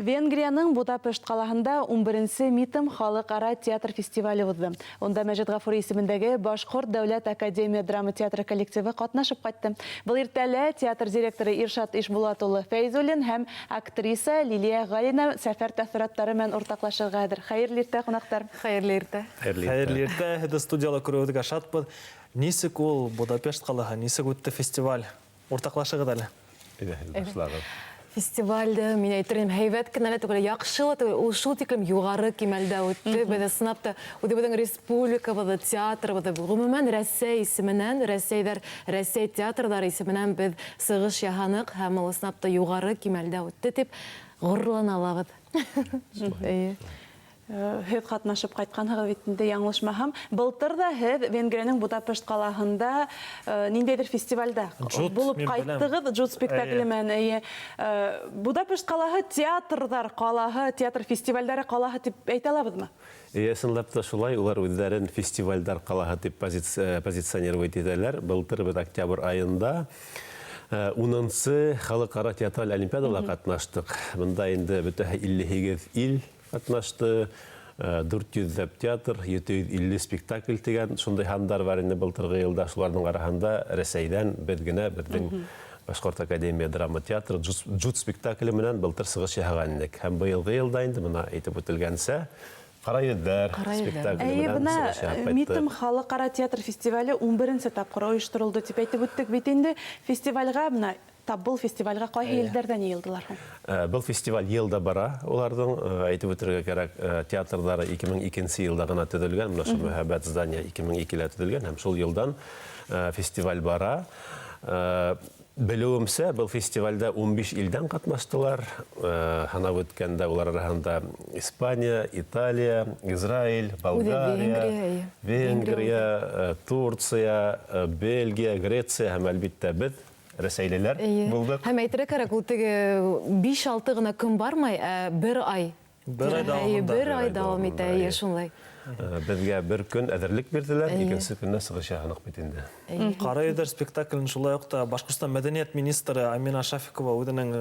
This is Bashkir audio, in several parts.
Венгрияның Будапешт ҡалаһында 11-нсе Митм халыҡ-ара театр фестивале уҙҙы. Унда Мәжит Ғафури исемендәге Башҡорт дәүләт академия драма театры коллективы ҡатнашып ҡайтты. Был иртәлә театр директоры Иршат Ишбулат улы Фәйзуллин һәм актриса Лилия Ғалина сәфәр тәьҫораттары менән уртаҡлашырға әҙер. Хәйерле иртә, ҡунаҡтар! Хәйерле иртә! Хәйерле иртә! Һеҙҙе студияла күреүебеҙгә шатбыҙ. Нисек ул Будапешт ҡалаһы, нисек үтте фестиваль? Уртаҡлашығыҙ әле. Әйҙә, һеҙ башлағыҙ. Фестивальдә, мин әйтер инем, һәйбәт кенә лә түгел, яҡшы ла түгел, ул шул тиклем юғары кимәлдә үтте. Беҙ ысынлап та үҙебеҙҙең республикабыҙҙы, театрыбыҙҙы, ғөмүмән, Рәсәй исеменән, Рәсәйҙәр, Рәсәй театрҙары исеменән беҙ сығыш яһаныҡ һәм ул ысынлап та юғары кимәлдә үтте тип ғорурлана алабыҙ. Эйе. Һеҙ ҡатнашып ҡайтҡанһығыҙ бит инде, яңылышмаһам. Былтыр ҙа һеҙ Венгрияның Будапешт ҡалаһында ниндәйҙер фестивальдә булып ҡайттығыҙ, Джуд спектакле менән, эйе. Будапешт ҡалаһы театрҙар ҡалаһы, театр фестивальдәре ҡалаһы тип әйтә алабыҙмы? Эйе, ысынлап та шулай, улар үҙҙәрен фестивальдәр ҡалаһы тип позиционировать итәләр. Былтыр беҙ октябрь айында унынсы халыҡ-ара театраль олимпиадала ҡатнаштыҡ. Бында инде бөтәһе 58 ил Катнашты, 400 ләп театр, 750 спектакль тигән шундый һандар бар инде былтыргы елда. Шуларның араһында Рәсәйҙән беҙ генә, беҙҙең Башҡорт академия драма театры Джуд спектакле менән былтыр сығыш яһаған инек. Һәм быйылгы йылда инде бына әйтеп үтелгәнсә, Ҡара йөҙҙәр спектакле менән сығыш яһап ҡайттыҡ. Митм халыҡ-ара театр фестивале унберенсе тапҡыр ойошторолдо тип әйтеп үттек бит инде. Фестивальгә бына Тап был фестивальгә ҡайһы илдәрҙән йыйылдылар һуң? Был фестиваль йыл да бара уларҙың. Әйтеп үтергә кәрәк, театрҙары 2002 нче йылда ғына төҙөлгән. Менә шул мөһабәт здание 2002-лә төҙөлгән һәм шул йылдан фестиваль бара. Белеүемсә, был фестивальдә 15 илдән ҡатнаштылар. Һанап үткәндә, улар араһында Испания, Италия, Израиль, Болгария, Венгрия, Турция, Бельгия, Греция һәм, әлбиттә, беҙ, Рәсәйлеләр булдыҡ. Һәм әйтергә кәрәк, ул теге биш-алты ғына көн бармай, ә бер ай. Бер ай дәвамында. Бер ай дәвам итә, әйе, шулай. Беҙгә бер көн әҙерлек бирҙеләр, икенсе көнне сығыш яһаныҡ бит инде. Ҡара йөҙҙәр спектаклен шулай уҡ та Башҡортостан мәҙәниәт министры Амина Шафикова үҙенең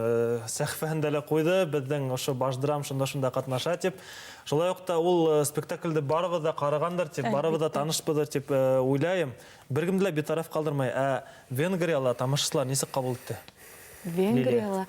сәхифәһендә лә ҡуйҙы, беҙҙең ошо башдрам шунда-шунда ҡатнаша тип. Шулай уҡ та ул спектаклде барыбыҙ ҙа ҡарағандыр тип, барыбыҙ ҙа танышбыҙыр тип уйлайым. Бер кемде лә битараф ҡалдырмай. Ә Венгрияла тамашасылар нисек ҡабул итте? Венгрияла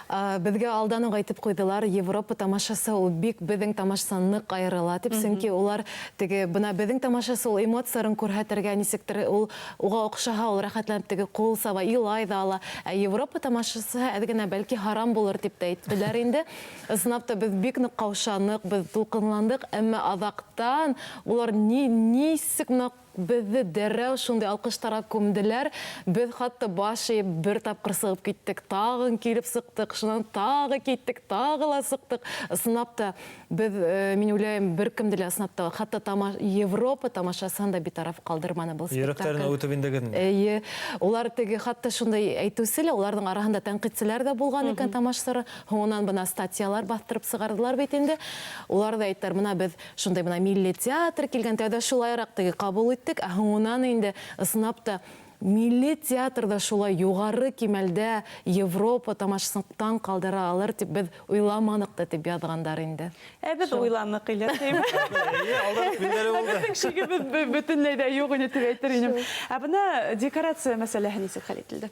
беҙгә алдан уҡ әйтеп ҡуйҙылар, Европа тамашасы ул бик беҙҙең тамашасынан ныҡ айырыла тип, сөнки улар теге бына беҙҙең тамашасы ул эмоцияларын күрһәтергә нисектер ул уға оҡшаһа ул рәхәтләнеп теге ҡул саба, илай ҙа ала. Ә Европа тамашасыһы әҙ генә бәлки һаран булыр тип тә әйттеләр инде. Ысынлап та беҙ бик ныҡ ҡаушаныҡ, беҙ тулҡынландыҡ, әммә аҙаҡтан улар ни нисек ныҡ Беҙҙе дәррәү шундай алҡыштарға күмделәр. Беҙ хатта баш эйеп бер тапҡыр сығып киттек, тағын килеп сыҡтыҡ, шунан тағы киттек, тағы ла сыҡтыҡ. Ысынлап та, беҙ, мин уйлайым, бер кемде лә ысынлап та, хатта Европа тамашасыһын да битараф ҡалдырманы был спектакль. Йөрәктәренә үтеп индегеҙ инде. Эйе. Улар теге хатта шундай әйтеүсе лә, уларҙың араһында тәнҡитселәр ҙә булған икән тамашасылар. Һуңынан бына статьялар баҫтырып сығарҙылар бит инде. Улар ҙа әйттеләр, бына беҙ Шундай бына милли театр килгән, тәүҙә шулайыраҡ теге ҡабул иттек, ә һуңынан инде ысынлап та милли театр да шулай юғары кимәлдә Европа тамашасын таң ҡалдыра алыр дип беҙ уйламаныҡ та дип яҙғандар инде. Ә беҙ уйланыҡ, Ильяс, әйме? Әйе, алдан уҡ билдәле булды. Беҙҙең шигебеҙ бөтөнләй ҙә юҡ ине тип әйтер инем. Ә бына декорация мәсьәләһе нисек хәл ителде?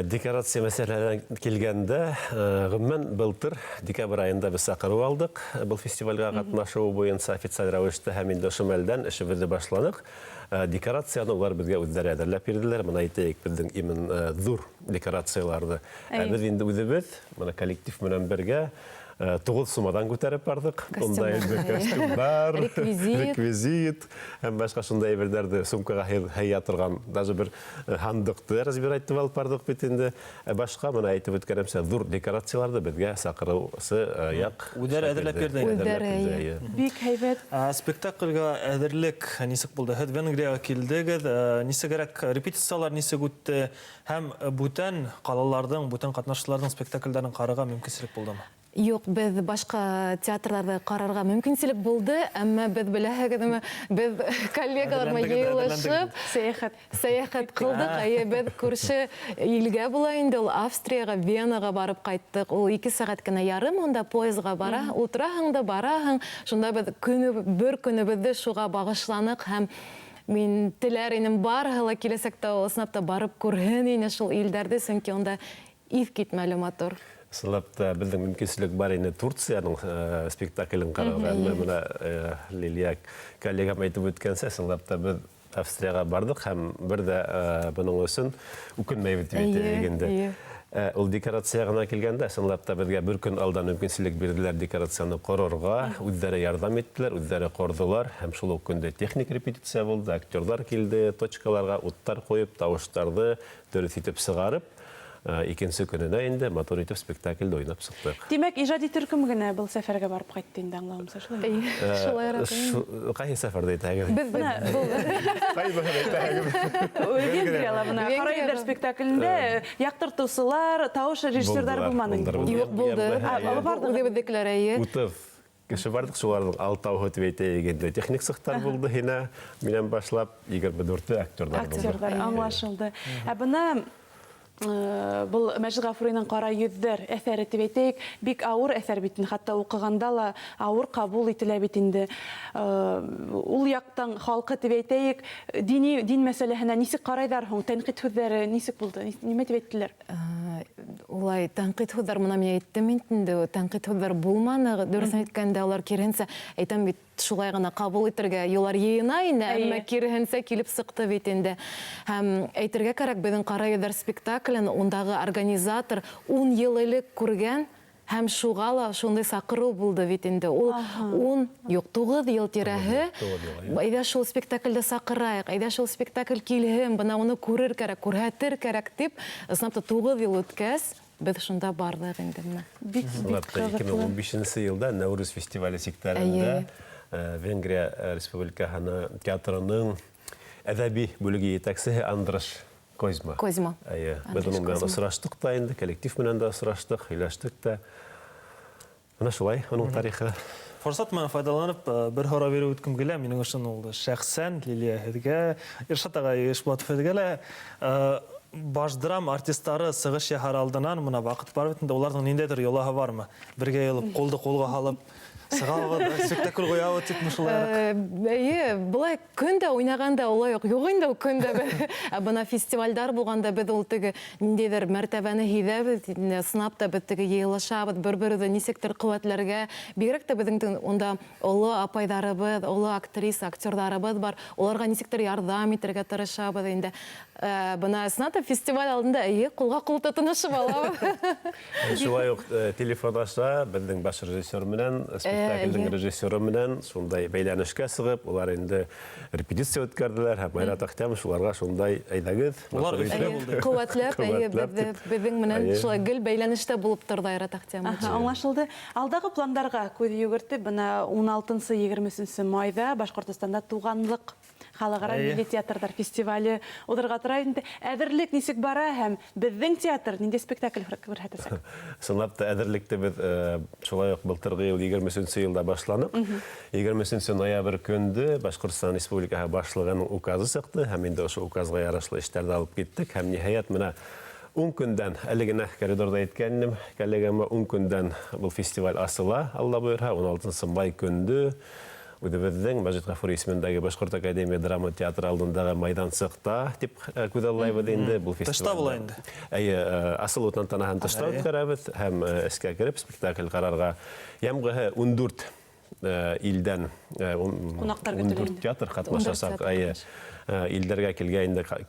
Декорация мәсьәләһенә килгәндә, гомумән, былтыр Декабрь аенда без сакыру алдык был фестивальгә катнашу буенча официаль рәвештә һәм инде ошо мәлдән эшебезне башланык. Декорацияне улар безгә үзләре әзерләп бирделәр. Менә әйтәйек, безнең именно зур декорацияләрне. Ә без инде үзебез, менә коллектив белән бергә тугыз сумадан күтәреп бардык. Унда инде костюмнар, реквизит һәм башка шундай әйберләрне сумкага һыя торган даже бер һандыкты разбирать итеп алып бардык бит инде. Ә башка менә әйтеп үткәнемчә, зур декорацияләрне безгә чакыручы як Үзләре әзерләп бирде. Үзләре, әйе. Бик һәйбәт. Ә спектакльгә әзерлек нисек булды? Һеҙ Венгрияга килдегеҙ, нисегерәк репетициялар нисек үтте һәм бүтән ҡалаларҙың, бүтән ҡатнашыусыларҙың спектакльдәрен ҡарарға мөмкинселек булдымы? Юҡ. Беҙ башҡа театрҙарҙы ҡарарға мөмкинселек булды, әммә беҙ, беләһегеҙме, беҙ коллегалар менән йыйылышып сәйәхәт сәйәхәт ҡылдыҡ. Әйе, беҙ күрше илгә була инде ул, Австрияға, Венаға барып ҡайттыҡ. Ул 2 сәғәт кенә ярым унда поездға бара, ултыраһың да бараһың. Шунда беҙ көнө бер көнөбөҙҙө шуға бағышланыҡ, һәм мин теләр инем, барыһы ла киләсәктә ысынлап та барып күрһен ине шул илдәрҙе, сөнки унда иҫ китмәле матур. Ысынлап та, беҙҙең мөмкинселек бар ине Турцияның спектаклен ҡарарға, әммә бына Лилиә коллегам әйтеп үткәнсә, ысынлап та беҙ Австрияға барҙыҡ һәм бер ҙә бының өсөн үкенмәйбеҙ тип әйтәйек инде. Ул декорация ғына килгәндә, ысынлап та беҙгә бер көн алдан мөмкинселек бирҙеләр декорацияны ҡорорға, үҙҙәре ярҙам иттеләр, үҙҙәре ҡорҙолар һәм шул уҡ көндә техник репетиция булды, актерҙар килде, точкаларға уттар ҡуйып, тауыштарҙы дөрөҫ итеп сығарып, икенсе көнөнә инде матур итеп спектаклде уйнап сыҡтыҡ. Тимәк, ижади төркөм генә был сәфәргә барып ҡайтты инде, аңлауымса, шулаймы? Эйе, шулайыраҡ. Ҡайһы сәфәрҙе әйтәһегеҙ? Беҙ бына был Ҡайбыһын әйтәһегеҙ? Венгрияла бына Ҡара йөҙҙәр спектаклендә яҡтыртыусылар, тауыш режиссерҙары булманы. Юҡ, булды. Үҙебеҙҙекеләр, эйе. 30 кеше барҙыҡ, шуларҙың 6-һы тип әйтәйек инде. Техник цехтар булды һинә, минән башлап 24 актерҙар булды. Актерҙар, аңлашылды. Ә бына был Мәжит Ғафуриның Ҡара йөҙҙәр әҫәре тип әйтәйек, бик ауыр әҫәр бит инде, хатта уҡығанда ла ауыр ҡабул ителә бит инде. Ул яҡтан халҡы тип әйтәйек, дини, дин мәсьәләһенә нисек ҡарайҙар һуң? Тәнҡит һүҙҙәре нисек булды? Нимә тип әйттеләр? Улай тәнҡит һүҙҙәр, бына мин әйттем инде, тәнҡит һүҙҙәр булманы. Дөрөҫөн әйткәндә, улар киреһенсә, әйтәм бит, шулай ғына ҡабул итергә юлар йыйына ине, әммә киреһенсә килеп сыҡты бит инде. Һәм әйтергә кәрәк, беҙҙең Ҡара йөҙҙәр спектаклен ундағы организатор 10 йыл элек күргән, һәм шуға ла шундай саҡырыу булды бит инде. Ул 10, юҡ, 9 йыл тирәһе, әйҙә шул спектаклде саҡырайыҡ, әйҙә шул спектакль килһен, бына уны күрер кәрәк, күрһәтер кәрәк тип, ысынлап та 9 йыл үткәс, беҙ шунда барҙыҡ инде бына. Бик, бик ҡыҙыҡлы. 2015 йылда Нәүрүз фестивале сиктәрендә Венгрия Республикаһының театрының әҙәби бүлеге етәксеһе Андраш Козьма. Козьма. Эйе, беҙ уның менән осраштыҡ та инде, коллектив менән дә осраштыҡ, һөйләштек тә. Бына шулай уның тарихы. Форсат менән файҙаланып, бер һорау биреп үткем килә. Минең өсөн ул шәхсән Лилиә һеҙгә, Иршат ағай Ишбулатов һеҙгә лә, башдрам артисттары сығыш яһар алдынан бына ваҡыт бар бит инде, уларҙың ниндәйҙер йолаһы бармы? Бергә йыйылып, ҡулды ҡулға һалып сығабыҙ, спектакль ҡуябыҙ тип шулайыраҡ. Эйе, былай көн дә уйнағанда улай уҡ юҡ инде ул көн дә. Ә бына фестивальдар булғанда беҙ ул теге ниндәйҙер мәртәбәне һиҙәбеҙ, ысынлап та беҙ теге йыйылышабыҙ, бер-беребеҙҙе нисектер ҡеүәтләргә. Бигерәк тә беҙҙең унда оло апайҙарыбыҙ, оло актриса, актерҙарыбыҙ бар, уларға нисектер ярҙам итергә тырышабыҙ инде. Бына ысынлап та фестиваль алдында, эйе, ҡулға ҡул тотоношоп алабыҙ. Шулай уҡ телефон аша беҙҙең баш режиссер менән, спектаклдең режиссеры менән шундай бәйләнешкә сығып, улар инде репетиция үткәрҙеләр һәм Айрат Әхтәмов шуларға шундай әйҙәгеҙ, Улар матур өҫтә итеп. булды. Ҡеүәтләп, эйе, Ҡеүәтләп тип. беҙҙең менән шулай гел бәйләнештә булып торҙо Айрат Әхтәмович. Аңлашылды. Алдағы пландарға күҙ йүгертеп, бына ун алтынсы, егерме өсөнсө майҙа Башҡортостанда Туғанлыҡ халыҡ-ара милли театрҙар фестивале уҙырға тора инде. Әҙерлек нисек бара һәм беҙҙең театр ниндәй спектакль күрһәтәсәк? Ысынлап та әҙерлекте беҙ шулай уҡ былтырғы йыл егерме өсөнсө йылда башланыҡ. Егерме өсөнсө ноябрь көндө Башҡортостан Республикаһы башлығының указы сыҡты һәм инде ошо указға ярашлы эштәрҙе алып киттек һәм ниһайәт бына 10 көндән, әле генә коридорҙа әйткәнем коллегама, 10 көндән был фестиваль асыла, Алла бойорһа, ун алтынсы май көндө үҙебеҙҙең Мәжит Ғафури исемендәге Башҡорт академия драма театры алдындағы майҙансыҡта тип күҙаллайбыҙ инде был Тышта фестивальдә. була инде. Эйе, асылыу тантанаһын тышта үткәрәбеҙ һәм эскә кереп спектакль ҡарарға йәмғеһе 14 илдән Ҡунаҡтар ун көтөлә дүрт инде. театр ҡатнашасаҡ. Ун дүрт театр Эйе, ҡатнаша. илдәргә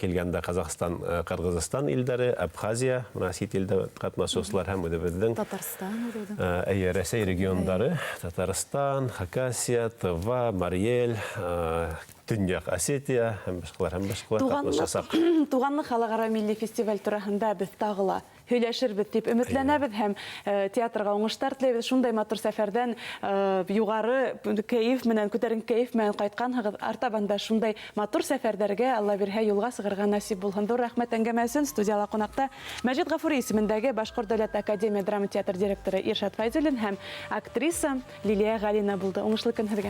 килгәндә Ҡаҙағстан, Ҡырғыҙстан илдәре, Абхазия, бына сит илдә ҡатнашыусылар һәм үҙебеҙҙең Татарстан үҙебеҙҙең. Эйе, Рәсәй региондары, Татарстан, Хакасия, Тыва, Марий Эл, Төньяҡ Осетия һәм башҡалар һәм башҡалар катнашасаҡ. Туғанлыҡ халыҡ-ара милли фестиваль тураһында беҙ тағы ла һөйләшербеҙ тип өмөтләнәбеҙ һәм театрға уңыштар теләйбеҙ. Шундай матур сәфәрҙән юғары кәйеф менән, күтәренке кәйеф менән ҡайтҡанһығыҙ. Артабан да шундай матур сәфәрҙәргә, Алла бирһә, юлға сығырға насип булһын. Ҙур рәхмәт әңгәмә өсөн. Студияла ҡунаҡта Мәжит Ғафури исемендәге Башҡорт дәүләт академия драма театры директоры Иршат Фәйзуллин һәм актриса Лилиә Ғәлина булды. Уңышлы көн һеҙгә!